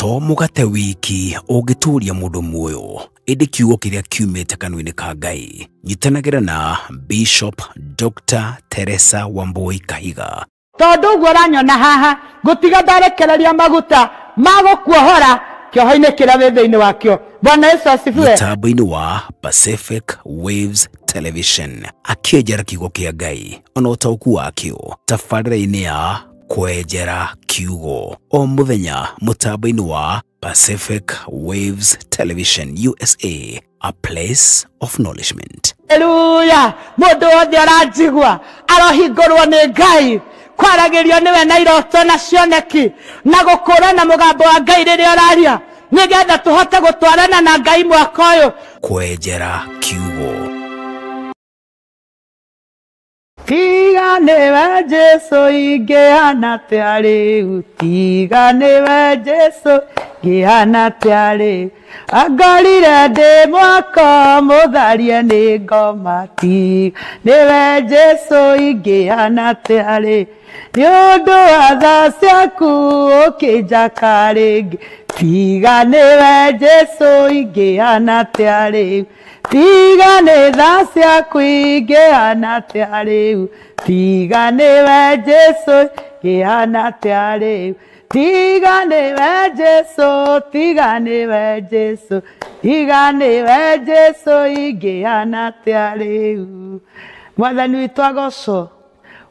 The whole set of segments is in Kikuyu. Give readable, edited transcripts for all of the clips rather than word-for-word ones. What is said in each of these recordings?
To mũgate wiki ũngĩtũũria mũndũ muoyo, ĩndĩ kiugo kĩrĩa kiumĩte kanua-inĩ ka Ngai. Nyitanagĩra na Bishop Dr. Teresa Wambui Kahiga. Tondũ ũguo ũranyona haha, ngũtiga ndarekereria maguta ma gũkuohora kĩoho-inĩ kĩrĩa wĩ thĩinĩ wakĩo. Bwana Yesu asifiwe. Mũtambo-inĩ wa Pacific Waves Television akĩenjera kiugo kĩa Ngai ona ũtaũku wakĩo tabarĩra-inĩ ya Kwenjera Kiugo o mũthenya mũtambo-inĩ wa Pacific Waves Television USA, a place of nourishment. Haleluya. Mũndũ wothe aranjigua arohingũrwo nĩ Ngai, kwaragĩrio nĩwe na iroto na cioneki na gũkũrana mũgambo wa Ngai rĩrĩa ũraria, nĩgetha tũhote gũtwarana na Ngai mwaka ũyũ. Kwenjera Kiugo. Tiga nĩwe Jesu ingĩhana atĩa rĩu, tiga nĩwe Jesu ingĩhana atĩa rĩu, angorire ndĩ mwako mũtharie nĩ ngoma, tiga nĩwe Jesu ingĩhana atĩa rĩu, nĩ ũndũ wa tha ciaku ũkĩnjaka rĩngĩ, tiga nĩwe Jesu ingĩhana atĩa rĩu, tiga nĩ tha ciaku ingĩhana atĩa rĩu, tiga nĩwe Jesu ingĩhana atĩa rĩu, tiga nĩwe Jesu, tiga nĩwe Jesu, tiga nĩwe Jesu ingĩhana atĩa rĩu. Mwathani witũ agocwo.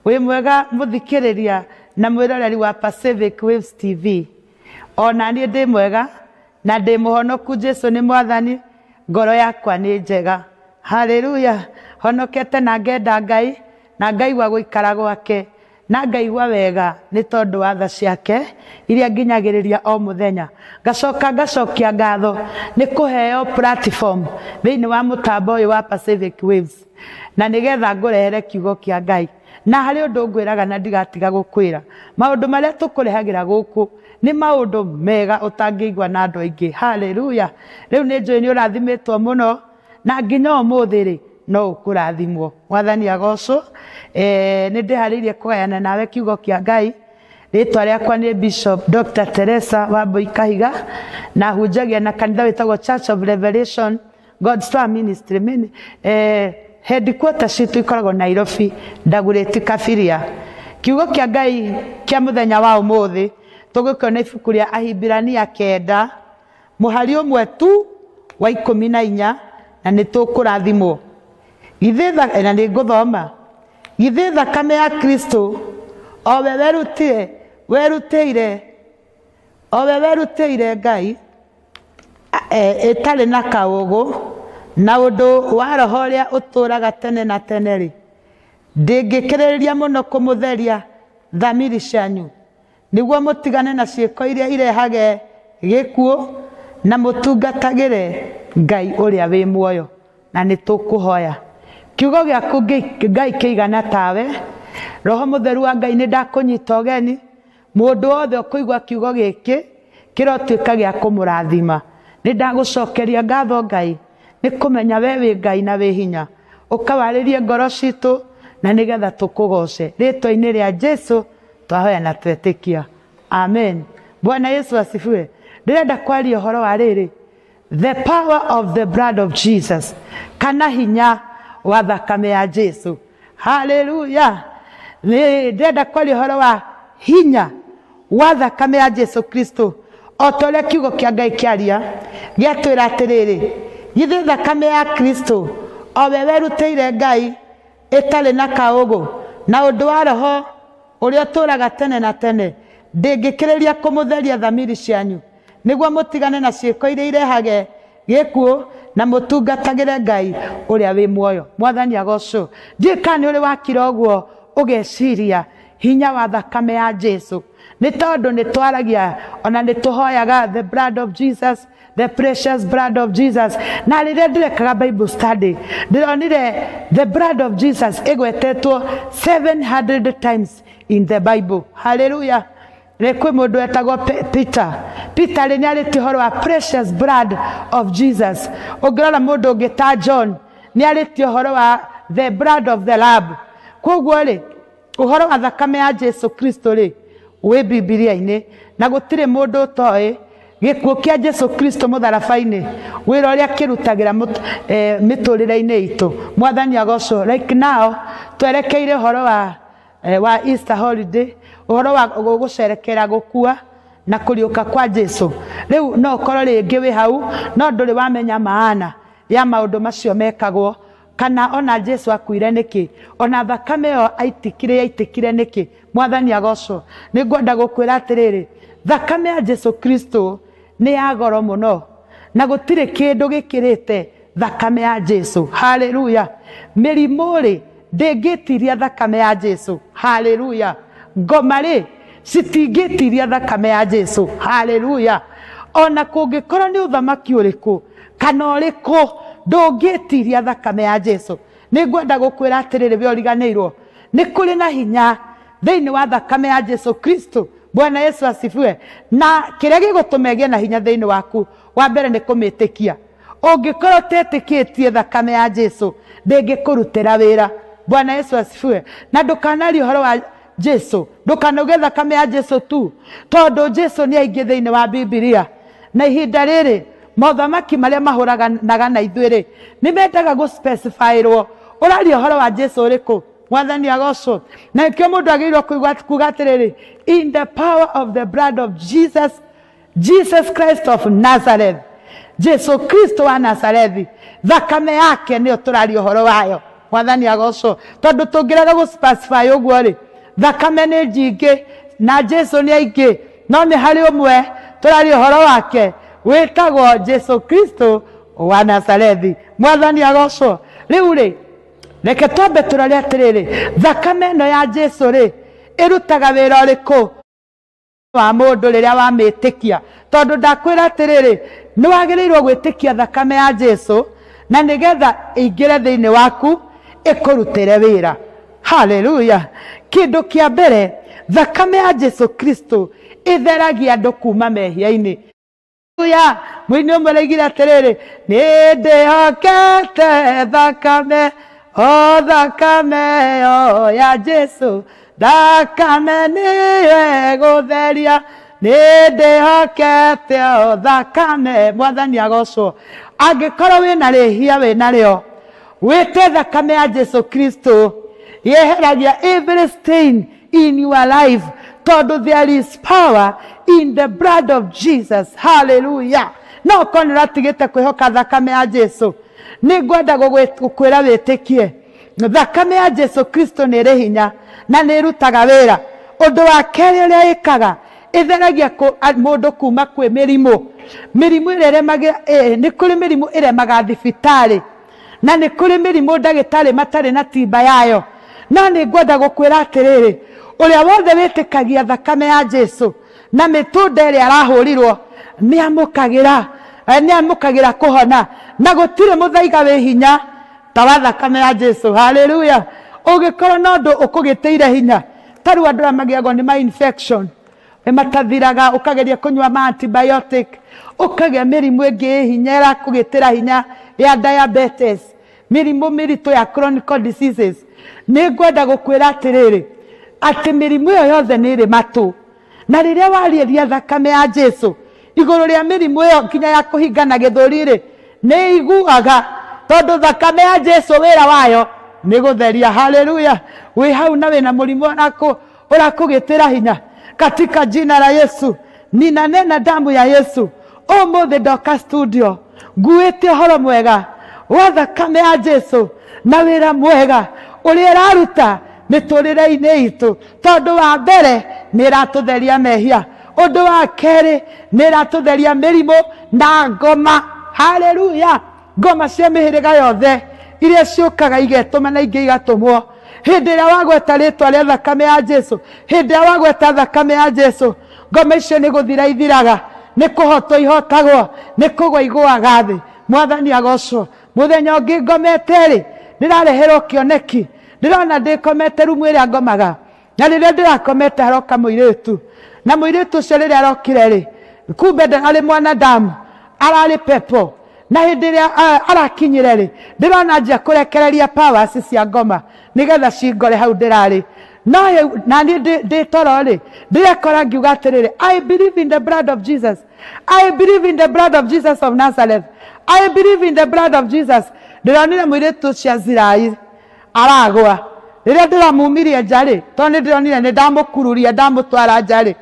Wĩ mwega mũthikĩrĩria na mwĩroreri wa Pacific Waves TV. Ona niĩ ndĩ mwega na ndĩ mũhonoku, Jesu nĩ mwathani, ngoro yakwa nĩ njega. Haleluya. Honokete na ngenda Ngai na ngaigua gũikara gwake na ngaigua wega nĩ tondũ wa tha ciake iria nginyagĩrĩria o mũthenya. Ngacoka ngacokia ngatho nĩ kũheo platform thĩinĩ wa mũtambo ũyũ wa Pacific Waves, na nĩgetha ngũrehere kiugo kĩa Ngai. Na harĩ ũndũ ngwĩraga na ndigatiga gũkwĩra, maũndũ marĩa tũkũrehagĩra gũkũ nĩ maũndũ mega ũtangĩigua na andũ aingĩ. Haleluya. Rĩu nĩ njũĩ nĩ ũrathimĩtwo mũno, na nginya ũmũthĩ rĩ no ũkũrathimwo. Mwathani agocwo. Nĩ ndĩharĩirie kũgayana nawe kiugo kĩa Ngai. Rĩtwa rĩakwa nĩ Bishop Dr. Teresa Wambui Kahiga, na hunjagia na kanitha wĩtagwo Church of Revelation God's Power Ministry. Headquarters citũ ikoragwo Nairobi, Dagoretti Kabiria. Kiugo kĩa Ngai kĩa mũthenya wa ũmũthĩ tũgũkĩona ibuku rĩa Ahibirania 9 mũhari ũmwe tu wa 14, na nĩ tũkũrathimwo. Githĩ na nĩ ngũthoma. Githĩ thakame ya Kristo o we werutĩire o we werutĩire Ngai ĩtarĩ na kaũgũ na ũndũ wa roho ũrĩa ũtũũraga tene na tene rĩ, ndĩngĩkĩrĩrĩria mũno kũmũtheria thamiri cianyu, nĩguo mũtigane na ciĩko iria irehage gĩkuũ na mũtungatagĩre Ngai ũrĩa wĩ muoyo. Na nĩ tũkũhoya kiugo gĩaku Ngai kĩigana tawe. Roho mũtheru wa Ngai, nĩ ndakũnyita ũgeni. Mũndũ wothe ũkũigua kiugo gĩkĩ kĩrotuĩka gĩa kũmũrathima. Nĩ ndagũcokeria ngatho Ngai nĩ kũmenya we wĩ Ngai na wĩ hinya, ũkawarĩrie ngoro citũ na nĩgetha tũkũgoce. Rĩtwa-inĩ rĩa Jesu twahoya na twetĩkia, amen. Bwana Yesu asifiwe. Ndĩrenda kwaria ũhoro wa rĩrĩ, the power of the blood of Jesus, kana hinya wa thakame ya Jesu. Haleluya. Ndĩrenda kwaria ũhoro wa hinya wa thakame ya Jesu Kristo, o ta ũrĩa kiugo kĩa Ngai kĩaria gĩatwĩra atĩrĩrĩ, githĩ thakame ya Kristo o we werutĩire Ngai ĩtarĩ na kaũgũ na ũndũ wa roho ũrĩa ũtũũraga tene na tene, ndĩngĩkĩrĩria kũmũtheria thamiri cianyu, nĩguo mũtigane na ciĩko iria irehage gĩkuũ na mũtungatagĩre Ngai ũrĩa wĩ muoyo. Mwathani agocwo. Ndiũĩ kana nĩ ũrĩ wakira ũguo ũgeciria hinya wa thakame ya Jesu, nĩ tondũ nĩ twaragia ona nĩ tũhoyaga the blood of Jesus, the precious blood of Jesus. Na rĩrĩa ndĩrekaga Bible study ndĩronire the blood of Jesus ĩgwetetwo 700 times in the Bible. Hallelujah. Nĩ kwĩ mũndũ wetagwo Peter. Peter rĩ nĩarĩtie ũhoro wa precious blood of Jesus. Ũngĩrora mũndũ ũngĩ ta John nĩarĩtie ũhoro wa the blood of the Lamb. Koguo rĩ, ũhoro wa thakame ya Jesu Kristo rĩ wĩ Bibilia-inĩ, na gũtirĩ mũndũ ũtoĩ Gĩkuũ kĩa Jesu Kristo mũtharaba-inĩ, wĩra ũrĩa kĩrutagĩra mĩtũrĩre-inĩ itũ. Mwathani agocwo. Like now twerekeire ũhoro wa Easter holiday, ũhoro wa gũcerekera gũkua na kũriũka kwa Jesu. Rĩu no ũkorwo rĩngĩ wĩ hau no ndũrĩ wamenya maana ya maũndũ macio mekagwo, kana ona Jesu akuire nĩkĩ, ona thakame ĩyo aitikire nĩkĩ. Mwathani agocwo. Nĩ ngwenda gũkwĩra atĩrĩrĩ, thakame ya Jesu Kristo nĩ ya goro mũno, na gũtirĩ kĩndũ gĩkĩrĩte thakame ya Jesu. Haleluya. Mĩrimũ rĩ ndĩngĩtiria thakame ya Jesu. Haleluya. Ngoma rĩ citingĩtiria thakame ya Jesu. Haleluya. Ona kũngĩkorwo nĩ ũthamaki ũrĩkũ kana ũrĩkũ, ndũngĩtiria thakame ya Jesu. Nĩ ngwenda gũkwĩra atĩrĩrĩ, we ũriganĩirwo, nĩ kũrĩ na hinya thĩinĩ wa thakame ya Jesu Kristo. Bwana Yesu asifiwe. Na kĩrĩa gĩgũtũma ĩgĩe na hinya thĩinĩ waku, wa mbere nĩ kũmĩtĩkia. Ũngĩkorwo ũtetĩkĩtie thakame ya Jesu, ndĩngĩkũrutĩra wĩra. Bwana Yesu asifiwe. Na ndũkanarie ũhoro wa Jesu, ndũkanauge thakame ya Jesu tu, tondũ Jesu nĩ aingĩ thĩinĩ wa Bibilia. Na ihinda rĩrĩ mothamaki marĩa mahũranaga na ithuĩ rĩ, nĩ mendaga gũspecifyĩrwo ũraria ũhoro wa Jesu ũrĩkũ. Mwathani agocwo. Na nĩkĩo mũndũ agĩrĩirwo kuga atĩrĩrĩ, in the power of the blood of Jesus, Jesus Christ of Nazareth, Jesu Kristo wa Nazarethi, thakame yake nĩyo tũraria ũhoro wayo. Mwathani agocwo. Tondũ tũngĩrega gũspecify ũguo rĩ, thakame nĩ nyingĩ na Jesu nĩ aingĩ, no nĩ harĩ ũmwe tũraria ũhoro wake wĩtagwo Jesu Kristo wa Nazarethi. Mwathani agocwo. Rĩu rĩ, reke twambe tũrore atĩrĩrĩ, thakame ĩno ya Jesu rĩ ĩrutaga wĩra ũrĩkũ wa mũndũ rĩrĩa wamĩtĩkia? Tondũ ndakwĩra atĩrĩrĩ, nĩ wagĩrĩirwo gwĩtĩkia thakame ya Jesu na nĩgetha ĩingĩre thĩinĩ waku ĩkũrutĩre wĩra. Haleluya. Kĩndũ kĩa mbere, thakame ya Jesu Kristo ĩtheragia andũ kuma mehia-inĩ. Haleluya. Mũini ũmwe araigire atĩrĩrĩ, nĩ ndĩhokete thakame, o thakame o ya Jesu, thakame nĩyo ĩgũtheria, nĩ ndĩhokete o thakame. Mwathani agocwo. Angĩkorwo wĩna rĩhia wĩnarĩo, wĩte thakame ya Jesu Kristo yeheragia every stain in your life, tondũ there is power in the blood of Jesus. Hallelujah. No ũkorwo nĩ ũratigĩte kwĩhoka thakame ya Jesu, nĩ ngwenda gũkwĩra wĩtĩkie thakame ya Jesu Kristo nĩ ĩrĩ hinya na nĩ ĩrutaga wĩra. Ũndũ wa kerĩ ũrĩa ĩkaga, ĩtheragia mũndũ kuma kwĩ mĩrimũ. Mĩrimũ ĩrĩa ĩremaga, nĩ kũrĩ mĩrimũ ĩremaga thibitarĩ, na nĩ kũrĩ mĩrimũ ndagĩtarĩ matarĩ na timba yayo. No nĩ ngwenda gũkwĩra atĩrĩrĩ, ũrĩa wothe wĩtĩkagia thakame ya Jesu na mĩtũnda ĩrĩa arahũrirwo, nĩ amũkagĩra kũhona, na gũtirĩ mũthaiga wĩ hinya ta wa thakame ya Jesu. Haleluya. Ũngĩkorwo na ũndũ ũkũgĩtĩire hinya, ta rĩu andũ arĩa magĩagwo nĩ ma infection matathiraga, ũkageria kũnyua ma antibiotic, ũkagĩa mĩrimũ ĩngĩ ĩ hinya ĩrakũgĩtĩra hinya ya diabetes, mĩrimũ mĩritũ ya chronic diseases, nĩ ngwenda gũkwĩra atĩrĩrĩ, atĩ mĩrimũ ĩyo yothe nĩ ĩrĩ matũ, na rĩrĩa warĩria thakame ya Jesu igũrũ rĩa mĩrimũ ĩyo nginya ya kũhingana gĩthũri rĩ, nĩ iguaga, tondũ thakame ya Jesu wĩra wayo nĩ gũtheria. Haleluya. Wĩ hau na wĩna mũrimũ ũrakũgĩtĩra hinya, katika jina la Yesu ninanena damu ya Yesu. Ũmũthĩ ndoka studio nguĩte ũhoro mwega wa thakame ya Jesu na wĩra mwega ũrĩa ĩraruta mĩtũrĩre-inĩ itũ, tondũ wa mbere nĩ ĩratũtheria mehia, ũndũ wa kerĩ nĩ ĩratũtheria mĩrimũ na ngoma. Haleluya. Ngoma cia mĩhĩrĩga yothe iria ciũkaga igetũma na ingĩ igatũmwo. Hĩndĩ ĩrĩa wagweta rĩtwa rĩa thakame ya Jesu, hĩndĩ ĩrĩa wagweta thakame ya Jesu, ngoma icio nĩ gũthira ithiraga, nĩ kũhotwo ihotagwo, nĩ kũgwa igũaga thĩ. Mwathani agocwo. Mũthenya ũngĩ ngomete rĩ, ndĩrareherwo kĩoneki, ndĩrona ndĩkomete rumu ĩrĩa ngomaga, na rĩrĩa ndĩrakomete haroka mũirĩtu, na mũirĩtu ũcio rĩrĩa arokire rĩ, kumbe ndararĩ mwanadamu, ararĩ pepo. Na hĩndĩ ĩrĩa arakinyire rĩ, ndĩrona anjia kũrekereria powers cia ngoma nĩgetha cingore hau ndĩrarĩ. No na niĩ ndĩ toro rĩ, ndĩrekora ngiuga atĩrĩrĩ, I believe in the blood of Jesus, I believe in the blood of Jesus of Nazareth, I believe in the blood of Jesus. Ndĩronire mũirĩtu ũcio Azirai aragwa. Rĩrĩa ndĩramumirie nja rĩ, tondũ nĩ ndĩronire nĩ ndamũkururia ndamũtwara nja rĩ,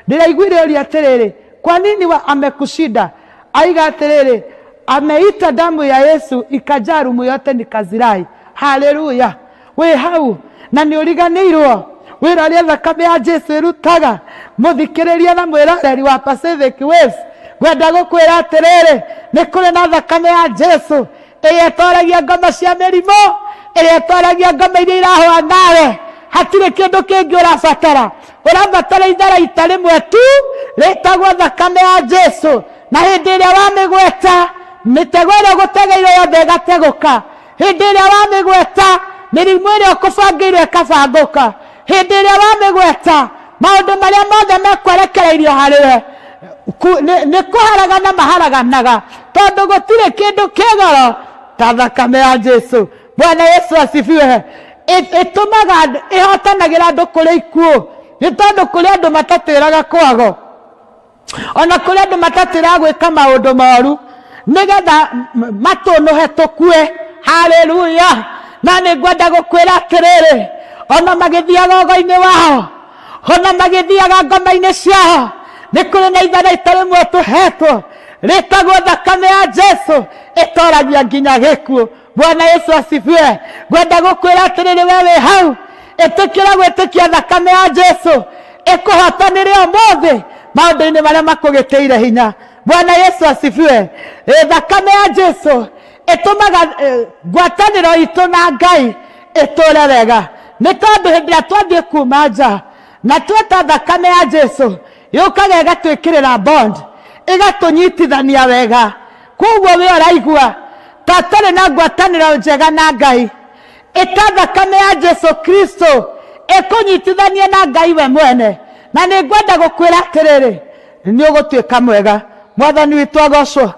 ndĩraiguire ũria atĩrĩrĩ, kwa nini wa amekushinda? Aiga atĩrĩrĩ, ameita damu ya Yesu ikajaa rumu yote nikazirai. Haleluya. Wĩ hau na nĩ ũriganĩirwo wĩra ũrĩa thakame ya Jesu ĩrutaga. Mũthikĩrĩria na mwĩroreri wa Pacific Waves, ngwenda gũkwĩra atĩrĩrĩ, nĩ kũrĩ na thakame ya Jesu ĩrĩa ĩtoragia ngoma cia mĩrimũ, ĩrĩa ĩtoragia ngoma iria irahũa nawe. Hatirĩ kĩndũ kĩngĩ ũrabatara, ũrabatara itharaita rĩmwe tu rĩtagwo thakame ya Jesu. Na hĩndĩ ĩrĩa wamĩgweta, mĩtego ĩrĩa ũgũtegeirwo yothe ĩgategũka. Hĩndĩ ĩrĩa wamĩgweta, mĩrimũ ĩrĩa ũkũbangĩirwo ĩkabangũka. Hĩndĩ ĩrĩa wamĩgweta, maũndũ marĩa mothe mekwerekereirio harĩwe nĩ kũharagana maharaganaga, tondũ gũtirĩ kĩndũ kĩ goro ta thakame ya Jesu. Bwana Yesu asifiwe. Ĩtũmaga ĩhotanagĩra andũ kũrĩ ikuũ, nĩ tondũ kũrĩ andũ matatĩraga kwago, ona kũrĩ andũ matatĩraga gwĩka maũndũ moru nĩgetha matũnũhe tũkue. Haleluya. Na nĩ ngwenda gũkwĩra atĩrĩrĩ, ona magĩthiaga ũgo-inĩ wao, ona magĩthiaga ngoma-inĩ ciao, nĩ kũrĩ na itharaita rĩmwe tũhetwo rĩtagwo thakame ya Jesu, ĩtoragia nginya gĩkuũ. Bwana Yesu asifiwe. Ngwenda gũkwĩra atĩrĩrĩ, we wĩ hau, ĩtĩkĩra gwĩtĩkia thakame ya Jesu ĩkũhotanĩre ũmũthĩ maũndũ-inĩ marĩa makũgĩtĩire hinya. Bwana Yesu asifiwe. Thakame ya Jesu ĩtũmaga ngwatanĩro itũ na Ngai ĩtũre wega, nĩ tondũ hĩndĩ ĩrĩa twathiĩ kuma nja na tweta thakame ya Jesu yũkaga ĩgatwĩkĩrĩra bond, ĩgatũnyitithania wega. Koguo we ũraigua ta atarĩ na ngwatanĩro njega na Ngai, ĩta thakame ya Jesu Kristo ĩkũnyitithanie na Ngai we mwene. Na nĩ ngwenda gũkwĩra atĩrĩrĩ, nĩ ũgũtuĩka mwega. Mwathani witũ agocwo.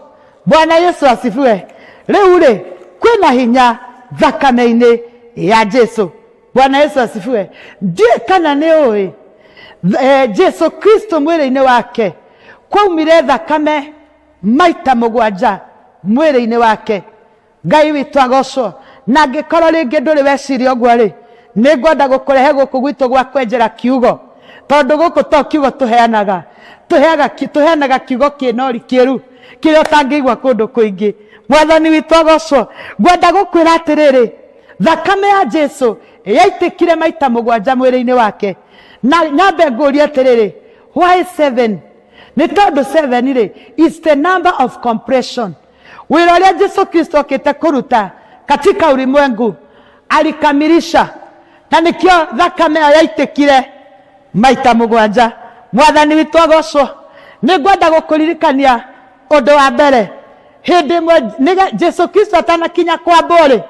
Bwana Yesu asifiwe. Rĩu rĩ, kwĩna hinya thakame-inĩ ya Jesu. Bwana Yesu asifiwe. Ndiũĩ kana nĩ ũĩ Jesu Kristo mwĩrĩ-inĩ wake kwaumire thakame maita 7 mwĩrĩ-inĩ wake. Ngai witũ agocwo. Na angĩkorwo rĩngĩ ndũrĩ weciria ũguo rĩ, nĩ ngwenda gũkũrehe gũkũ gwitũ gwa kwenjera kiugo, tondũ gũkũ to kiugo tũheanaga, tũheanaga kiugo kĩna ũrikĩru kĩrĩa ũtangĩigua kũndũ kũingĩ. Mwathani witũ agocwo. Ngwenda gũkwĩra atĩrĩrĩ, thakame ya Jesu yaitĩkire maita 7 mwĩrĩ-inĩ wake. Na nyambe ngũrie atĩrĩrĩ, why 7? Nĩ tondũ 7 rĩ is the number of compression. Wĩra ũrĩa Jesu Kristo okĩte kũruta katika ulimwengu alikamilisha, na nĩkĩo thakame ĩyo yaitĩkire maita 7. Mwathani witũ agocwo. Nĩ ngwenda gũkũririkania ũndũ wa mbere. Hĩndĩ ĩmwe Jesu Kristo atanakinya kwambwo rĩ,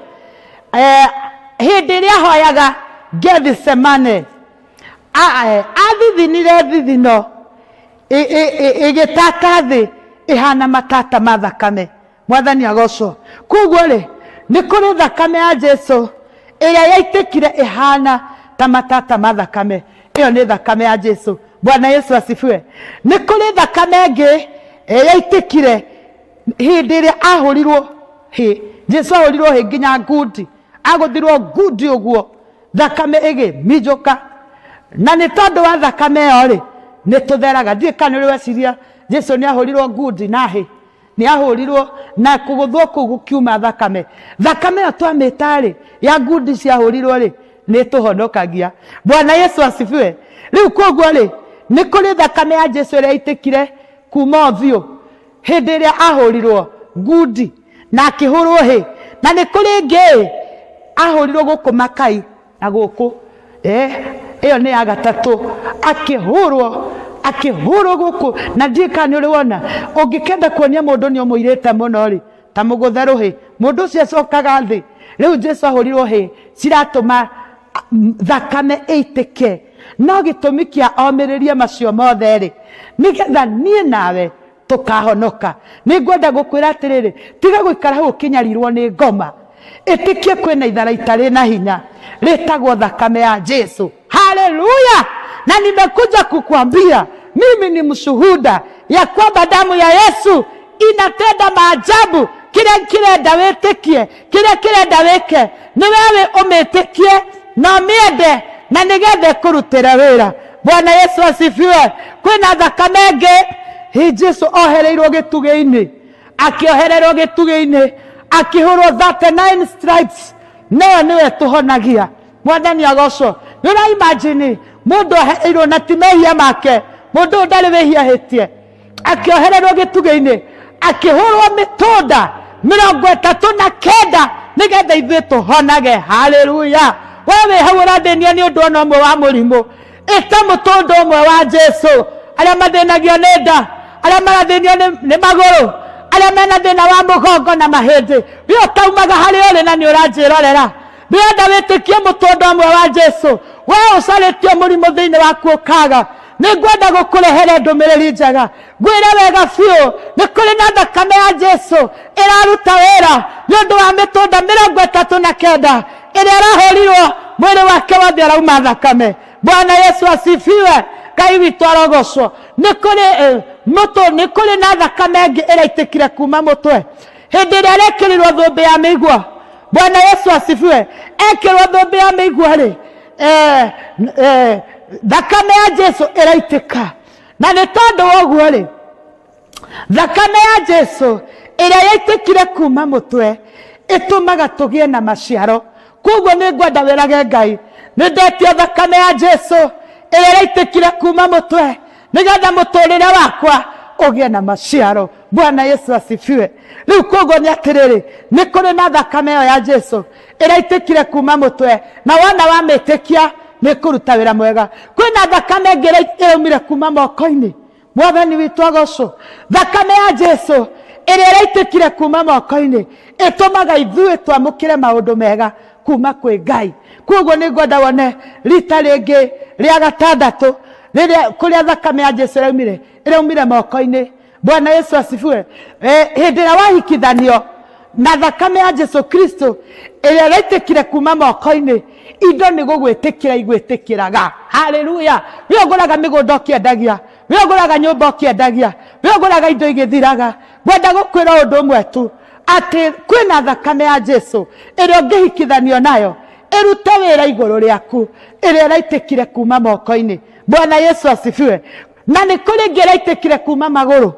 hĩndĩ ĩrĩa ahoyaga Gethsemane, athithinire thithino ĩgĩtata thĩ ĩhana matata ma thakame. Mwathani agocwo. Koguo rĩ, nĩ kũrĩ thakame ya Jesu ĩrĩa yaitĩkire ĩhana ta matata ma thakame. Ĩyo nĩ thakame ya Jesu. Bwana Yesu asifiwe. Nĩ kũrĩ thakame ĩngĩ yaitĩkire hĩndĩ ĩrĩa ahũrirwo hĩ. Jesu ahũrirwo hĩ nginya ngundi, agũthirwo ngundi ũguo, thakame ĩgĩminjũka. Na nĩ tondũ wa thakame ĩyo rĩ, nĩ tũtheraga. Ndiũĩ kana nĩ ũrĩ weciria Jesu nĩ ahũrirwo ngundi na hĩ, nĩ ahũrirwo na kũgũthwo kũu gũkiuma thakame. Thakame ĩyo twamĩta rĩ, ya ngundi ciahũrirwo rĩ, nĩ tũhonokagia. Bwana Yesu asifiwe. Rĩu koguo rĩ, nĩ kũrĩ thakame ya Jesu ĩrĩa yaitĩkire kuma ũthiũ hĩndĩ ĩrĩa ahũrirwo ngundi na akĩhũrwo hĩ. Na nĩ kũrĩ ĩngĩ ahũrirwo gũkũ makai na gũkũ, ĩyo nĩ ya gatatũ, akĩhũrwo gũkũ. Na ndiũĩ kana nĩ ũrĩ wona, ũngĩkenda kuonia mũndũ nĩ ũmũirĩte mũno rĩ, ta mũgũthe rũhĩ, mũndũ ũcio acokaga thĩ. Rĩu Jesu ahũrirwo hĩ ciratũma thakame ĩitĩke. No gĩtũmi kĩa omĩrĩrie macio mothe rĩ, nĩgetha niĩ nawe tũkahonoka. Nĩ ngwenda gũkwĩra atĩrĩrĩ, tiga gũikara hau ũkĩnyarirwo nĩ ngoma. Ĩtĩkie kwĩna itharaita rĩna hinya rĩtagwo thakame ya Jesu. Haleluya! Na nimekuja kukuambia mimi ni mshuhuda ya kwamba damu ya Yesu inatenda maajabu. Kile kirenda wĩtĩkie, kile kirenda wĩke, nĩ wewe ũmĩtĩkie na ũmĩende na nĩgetha ĩkũrutĩre wĩra. Bwana Yesu asifiwe. Kwĩna thakame ĩngĩ hi Jesu ohereirwo gĩtugĩ-inĩ, akĩohererwo gĩtugĩ-inĩ, akĩhũrwo 39 stripes, nayo nĩwe tũhonagia. Mwathani agocwo. Nĩ ũra imagine mũndũ ohereirwo na ti mehia make, mũndũ ũyũ ndarĩ wĩhia ahĩtie, akĩohererwo gĩtugĩ-inĩ, akĩhũrwo mĩtũnda 39 nĩgetha ithuĩ tũhonage. Haleluya! We wĩ hau ũrathĩnio nĩ ũndũ ona ũmwe wa mũrimũ, ĩta mũtũnda ũmwe wa Jesu. Arĩa mathĩnagio nĩ nda, arĩa marathĩnio nĩ magũrũ, arĩa mena thĩna wa mũgongo na mahĩndĩ, we ũtaumaga harĩa ũrĩ na nĩ ũranjĩrorera, ndĩrenda wĩtĩkie mũtũnda ũmwe wa Jesu. We ũcarĩtio mũrimũ thĩinĩ waku ũkaga, nĩngwenda gũkũrehere ndũmĩrĩri njega. Ngwĩre wega biũ, nĩ kũrĩ na thakame ya Jesu ĩraruta wĩra nĩ ũndũ wa mĩtũnda 39 ĩrĩa ĩrahũrirwo mwĩrĩ wake wothe ũrauma thakame. Bwana Yesu asifiwe. Ngai witũ arogocwo. Nĩ kũrĩ nĩ kũrĩ na thakame ĩngĩ ĩraitĩkire kuma mũtwe hĩndĩ ĩrĩa arekĩrirwo thũmbĩ ya mĩigua. Bwana Yesu asifiwe. Ekĩrwo thũmbĩ ya mĩigua rĩ, thakame ya Jesu ĩraitĩka. Na nĩ tondũ wa ũguo rĩ, thakame ya Jesu ĩrĩa yaitĩkire kuma mũtwe ĩtũmaga tũgĩe na maciaro. Koguo nĩ ngwenda wĩrage Ngai, nĩ ndetia thakame ya Jesu ĩrĩa ĩraitĩkire kuma mũtwe nĩgetha mũtũrĩre wakwa ũgĩe na maciaro. Bwana Yesu asifiwe. Rĩu koguo nĩ atĩrĩrĩ, nĩ kũrĩ na thakame ĩyo ya Jesu ĩraitĩkire kuma mũtwe, na wona wamĩtĩkia nĩ kũruta wĩra mwega. Kwĩna thakame ĩngĩ ĩraumire kuma moko-inĩ. Mwathani witũ agocwo. Thakame ya Jesu ĩrĩa ĩraitĩkire kuma moko-inĩ ĩtũmaga ithuĩ twamũkĩre maũndũ mega kuma kwĩ Ngai. Koguo nĩ ngwenda wone rita rĩngĩ rĩa gatandatũ rĩrĩa kũrĩa thakame ya Jesu ĩraumire moko-inĩ. Bwana Yesu asifiwe. Hĩndĩ ĩrĩa wahikithanio na thakame ya Jesu Kristo ĩrĩa ĩraitĩkire kuma moko-inĩ, indo nĩ gũgwĩtĩkĩra igwĩtĩkĩraga. Haleluya! We ũgũraga mĩgũnda ũkĩendagia, we ũgũraga nyũmba ũkĩendagia, we ũgũraga indo igĩthiraga. Ngwenda gũkwĩra ũndũ ũmwe tu, atĩ kwĩna thakame ya Jesu ĩrĩa ũngĩhikithanio nayo ĩrute wĩra igũrũ rĩaku, ĩrĩa ĩraitĩkire kuma moko-inĩ. Bwana Yesu asifiwe. Na nĩ kũrĩ ĩngĩ ĩraitĩkire kuma magũrũ.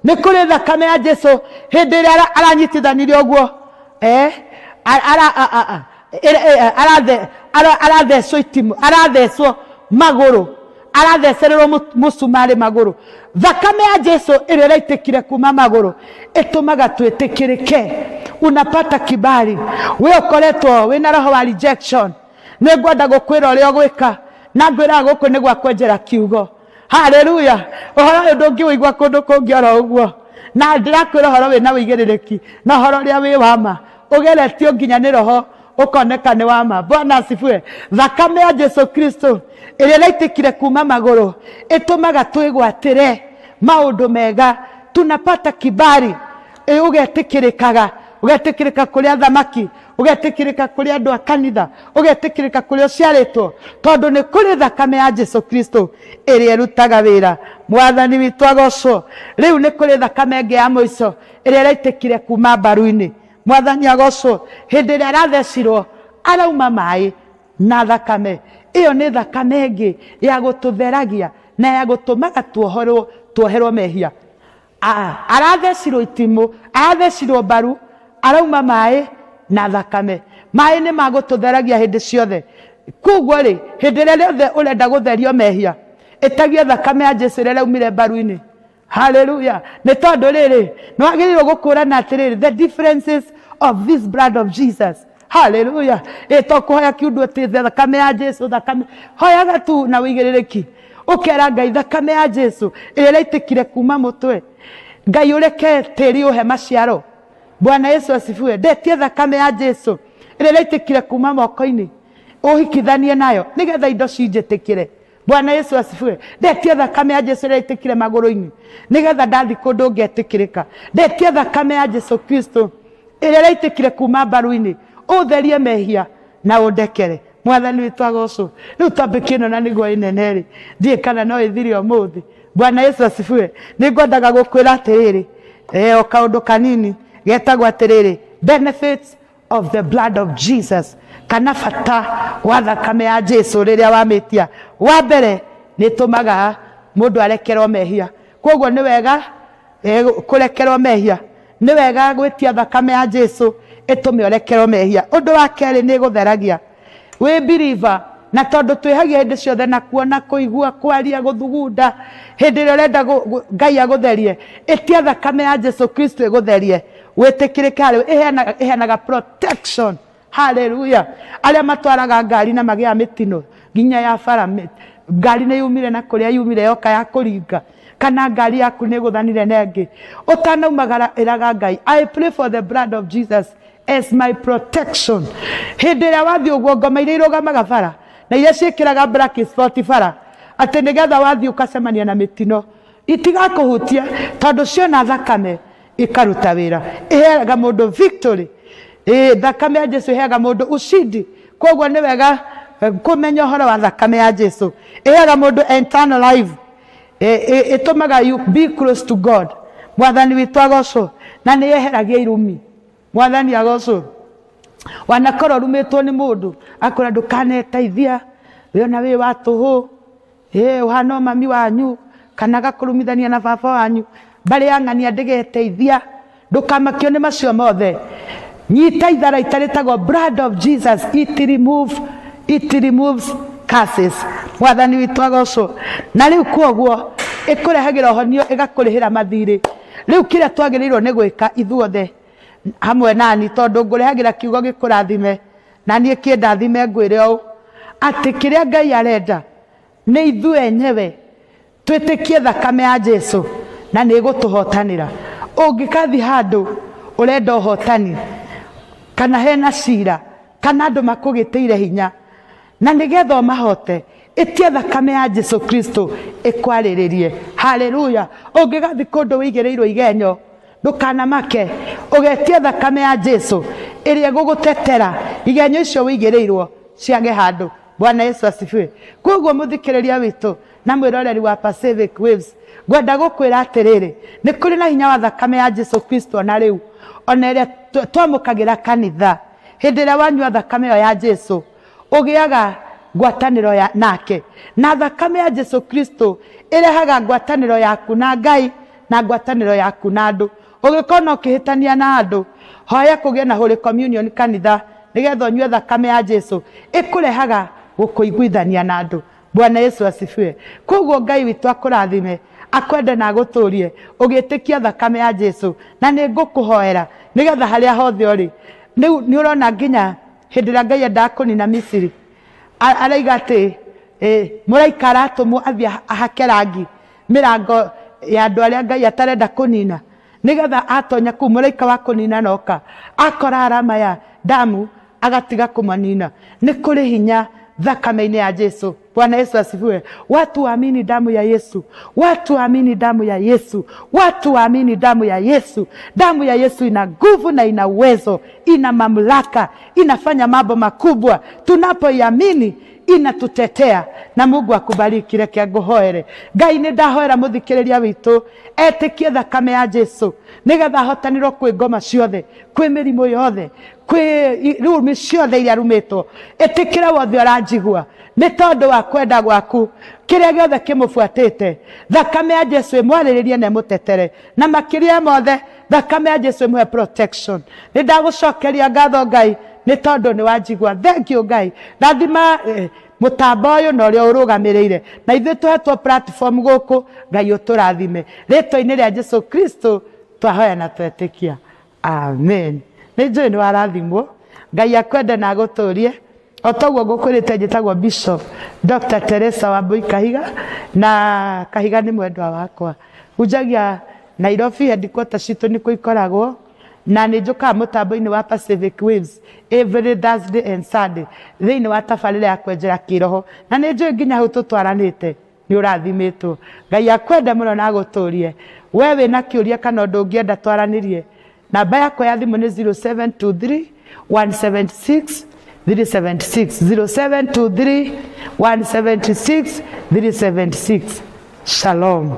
Nĩ kũrĩ thakame ya Jesu hĩndĩ ĩrĩa aranyitithanirie ũguo, arathecwo itimũ, arathecwo magũrũ, arathecererwo mũcumarĩ magũrũ. Thakame ya Jesu ĩrĩa ĩraitĩkire kuma magũrũ ĩtũmaga twĩtĩkĩrĩke. Unapata kibali. We ũkoretwo wĩna roho wa rejection, nĩ ngwenda gũkwĩra ũrĩa ũgwĩka, na ngwĩraga gũkũ nĩ gwa kwenjera kiugo. Haleluya! Ũhoro ũyũ ndũngĩũigua kũndũ kũngĩ oro ũguo, na ndĩrakwĩra ũhoro wĩna wĩigĩrĩrĩki na ũhoro ũrĩa wĩ wa ma, ũgeretio nginya nĩ roho ũkoneka nĩ wa ma. Bwana asifiwe. Thakame ya Jesu Kristo ĩrĩa ĩraitĩkire kuma magũrũ ĩtũmaga twĩgwatĩre maũndũ mega, tunapata kibali. Ũgetĩkĩrĩkaga, ũgetĩkĩrĩka kũrĩ athamaki, ũgetĩkĩrĩka kũrĩ andũ a kanitha, ũgetĩkĩrĩka kũrĩa ũciarĩtwo, tondũ nĩ kũrĩ thakame ya Jesu Kristo ĩrĩa ĩrutaga wĩra. Mwathani witũ agocwo. Rĩu nĩ kũrĩ thakame ĩngĩ ya mũico ĩrĩa ĩraitĩkire kuma mbaru-inĩ. Mwathani agocwo. Hĩndĩ ĩrĩa arathecirwo arauma maĩ na thakame. Ĩyo nĩ thakame ĩngĩ ya gũtũtheragia na ya gũtũmaga tuoherwo mehia. Arathecirwo itimũ, arathecirwo mbaru, arauma maĩ na thakame. Maĩ nĩ magũtũtheragia hĩndĩ ciothe. Koguo rĩ, hĩndĩ ĩrĩa rĩothe ũrenda gũtherio mehia, ĩtagia thakame ya Jesu ĩrĩa ĩraumire mbaru-inĩ. Haleluya! Nĩ tondũ rĩrĩ, nĩ wagĩrĩirwo gũkũrana atĩrĩrĩ, the differences of this blood of Jesus. Haleluya! Ĩ to kũhoya kiundu atĩ thakame ya Jesu, thakame. Hoyaga tu na wĩigĩrĩrĩki, ũkera Ngai thakame ya Jesu ĩrĩa ĩraitĩkire kuma mũtwe, Ngai ũreke tĩri ũhe maciaro. Bwana Yesu asifiwe. Ndetie thakame ya Jesu ĩrĩa ĩraitĩkire kuma moko-inĩ, ũhikithanie nayo nĩgetha indo cinjĩtĩkĩre. Bwana Yesu asifiwe. Ndetie thakame ya Jesu ĩrĩa ĩraitĩkire magũrũ-inĩ nĩgetha ndathi kũndũ ngetĩkĩrĩka. Ndetie thakame ya Jesu Kristo ĩrĩa ĩraitĩkire kuma mbaru-inĩ, Ũtherie mehia na ũndekere. Mwathani witũ agocwo. Rĩu topic ĩno na nĩguo ĩnene rĩ, ndiĩ kana no ĩthire ũmũthĩ. Bwana Yesu asifiwe. Nĩngwendaga gũkwĩra atĩrĩrĩ, o kaũndũ kanini getagwo atĩrĩrĩ, benefits of the blood of Jesus, kana bata wa thakame ya Jesu rĩrĩa wamĩtia. Wa mbere nĩ ĩtũmaga mũndũ arekerwo mehia. Koguo nĩ wega kũrekerwo mehia, nĩ wega gwĩtia thakame ya Jesu ĩtũme ũrekerwo mehia. Ũndũ wa kerĩ nĩ ĩgũtheragia wĩ believer, na tondũ twĩhagia hĩndĩ ciothe na kuona, kũigua, kwaria, gũthugunda, hĩndĩ ĩrĩa ũrenda Ngai agũtherie, ĩtia thakame ya Jesu Kristo ĩgũtherie, wĩtĩkĩrĩke harĩ ĩheanaga protection. Hallelujah. Arĩa matwaraga ngari na magĩa mĩtino nginya ya bara, ngari nĩ yumire na kũrĩa yumire yoka ya kũringa, kana ngari yaku nĩ ĩgũthanire na ĩngĩ, ũtanaumagara ĩraga Ngai, I pray for the blood of Jesus as my protection. Hĩndĩ ĩrĩa wathiĩ ũguo, ngoma iria irũgamaga bara na iria ciĩkĩraga black spot bara, atĩ nĩgetha wathiĩ ũkacemania na mĩtino itigakũhutia, tondũ ciona thakame ikaruta wĩra. Ĩheaga mũndũ victory. Thakame ya Jesu ĩheaga mũndũ ushindi. Koguo nĩ wega kũmenya ũhoro wa thakame ya Jesu. Ĩheaga mũndũ eternal life. Ĩtũmaga you be close to God. Mwathani witũ agocwo. Na nĩ yeheragia irumi. Mwathani agocwo. Wanakorwo ũrumĩtwo nĩ mũndũ akwĩra ndũkaneteithia, we ona wĩ wa tũhũ, ũhana o mami wanyu, kana agakũrumithania na baba wanyu, mbarĩ ya ng'ania ndĩgeteithia. Ndũkamakio nĩ macio mothe. Nyita itharaita rĩtagwo blood of Jesus, it removes curses. Mwathani witũ agocwo. Na rĩu koguo ĩkũrehagĩra ũhonio, ĩgakũrĩhĩra mathirĩ. Rĩu kĩrĩa twagĩrĩirwo nĩ gwĩka ithuothe hamwe nani, tondũ ngũrehagĩra kiugo gĩkũrathime na niĩ kĩndathime, ngwĩre ũũ atĩ kĩrĩa Ngai arenda nĩ ithuĩ enyewe twĩtĩkie thakame ya Jesu na nĩ ĩgũtũhotanĩra. Ũngĩkathi handũ ũrenda ũhotani, kana hena cira, kana andũ makũgĩtĩire hinya, na nĩgetha ũmahote, ĩtia thakame ya Jesu Kristo ĩkwarĩrĩrie. Haleluya. Ũngĩgathi kũndũ wĩigĩrĩirwo igenyo, ndũkanamake, ũgetia thakame ya Jesu ĩrĩa ĩgũgũtetera igenyo icio wĩigĩrĩirwo ciage handũ. Bwana Yesu asifiwe. Koguo mũthikĩrĩria witũ na mwĩroreri wa Pacific Waves, ngwenda gũkwĩra atĩrĩrĩ, nĩ kũrĩ na hinya wa thakame ya Jesu Kristo ona rĩu, ona ĩrĩa twamũkagĩra kanitha. Hĩndĩ ĩrĩa wanyua thakame ĩyo ya Jesu, ũgĩaga ngwatanĩro ya nake, na thakame ya Jesu Kristo ĩrehaga ngwatanĩro yaku na Ngai na ngwatanĩro yaku na andũ. Ũngĩkorwo no ũkĩhĩtania na andũ, hoya kũgĩe na Holy Communion kanitha nĩgetha ũnyue thakame ya Jesu ĩkũrehaga gũkũiguithania na andũ. Bwana Yesu asifiwe. Koguo Ngai witũ akũrathime, akwende na agũtũrie ũgĩtĩkia thakame ya Jesu, na nĩ ngũkũhoera nĩgetha harĩa hothe ũrĩ. Rĩu nĩ ũrona nginya hĩndĩ ĩrĩa Ngai endaga kũnina Misiri, araiga atĩ mũraika aratũmwo athiĩ ahake rangi mĩrango ya andũ arĩa Ngai atarenda kũnina, nĩgetha atonya kũu mũraika wa kũnina noka akora arama ya damu agatiga kũmanina. Nĩ kũrĩ hinya thakame-inĩ ya Jesu. Bwana Yesu asifiwe. Watu waamini damu ya Yesu, watu waamini damu ya Yesu, watu waamini damu ya Yesu. Damu ya Yesu ina nguvu na ina uwezo, ina mamlaka, inafanya mambo makubwa. Tunapoiamini inatutetea. Na Mungu akubariki. Reke ngũhoere. Ngai, nĩ ndahoera mũthikĩrĩria witũ etĩkie thakame ya Jesu nĩgetha ahotanĩrwo kwĩ ngoma ciothe, kwĩ mĩrimũ yothe, kwĩ rumi ciothe iria arumĩtwo. Ĩtĩkĩra wothe ũranjigua, nĩ tondũ wa kwenda gwaku kĩrĩa gĩothe kĩmũbuatĩte, thakame ya Jesu ĩmwarĩrĩrie na ĩmũtetere, na makĩria mothe thakame ya Jesu ĩmũhe protection. Nĩ ndagũcokeria ngatho Ngai nĩ tondũ nĩ wanjigua. Thank you Ngai. Rathima mũtambo ũyũ na ũrĩa ũrũgamĩrĩire, na ithuĩ tũhetwo platform gũkũ. Ngai ũtũrathime rĩtwa-inĩ rĩa Jesu Kristo twahoya na twetĩkia, amen. Nĩ njũĩ nĩ warathimwo. Ngai akwende na agũtũrie. O toguo ngũkwĩrĩte, njĩtagwo Bishop Dr. Teresa Wambui Kahiga, na Kahiga nĩ mwendwa wakwa. Hunjagia Nairobi, headquarters citũ nĩkuo ikoragwo, na nĩ njũkaga mũtambo-inĩ wa Pacific Waves every Thursday and Sunday thĩinĩ wa tabarĩra ya kwenjera kĩroho, na nĩ njũĩ nginya hau tũtwaranĩte nĩ ũrathimĩtwo. Ngai akwende mũno na agũtũrie. We wĩna kĩũria kana ũndũ ũngĩenda twaranĩrie, namba yakwa ya thimũ nĩ 0723 176 376, 0723 176 376. Shalom.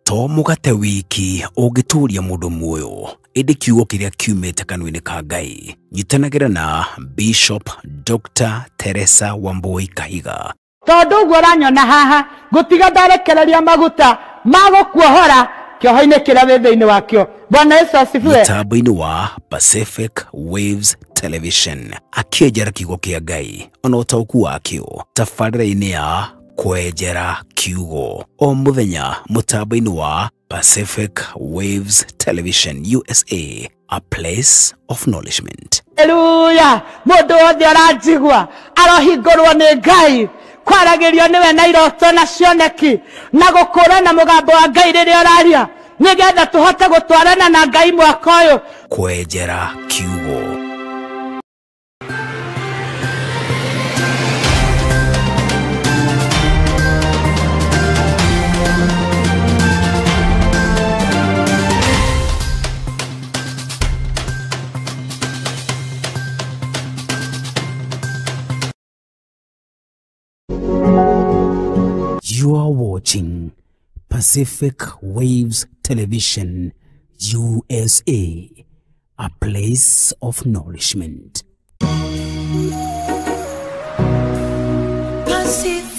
To mũgate wiki ũngĩtũũria mũndũ muoyo, ĩndĩ kiugo kĩrĩa kiumĩte kanua-inĩ ka Ngai. Nyitanagĩra na Bishop Dr. Teresa Wambui Kahiga. Tondũ ũguo ũranyona haha, ngũtiga ndarekereria maguta ma gũkuohora kĩoho-inĩ kĩrĩa wĩ thĩinĩ wakĩo. Bwana Yesu asifiwe. Mũtambo-inĩ wa Pacific Waves Television akĩenjera kiugo kĩa Ngai ona ũtaũku wakĩo tabarĩra-inĩ ya Kwenjera Kiugo o mũthenya mũtambo-inĩ wa Pacific Waves Television USA, a place of nourishment. Haleluya. Mũndũ wothe ũranjigua arohingũrwo nĩ Ngai, kwaragĩrio nĩwe na iroto na cioneki na gũkũrana mũgambo wa Ngai rĩrĩa ũraria, nĩgetha tũhote gũtwarana na Ngai mwaka ũyũ. Kwenjera Kiugo. You are watching Pacific Waves Television USA, a place of nourishment. Pacific.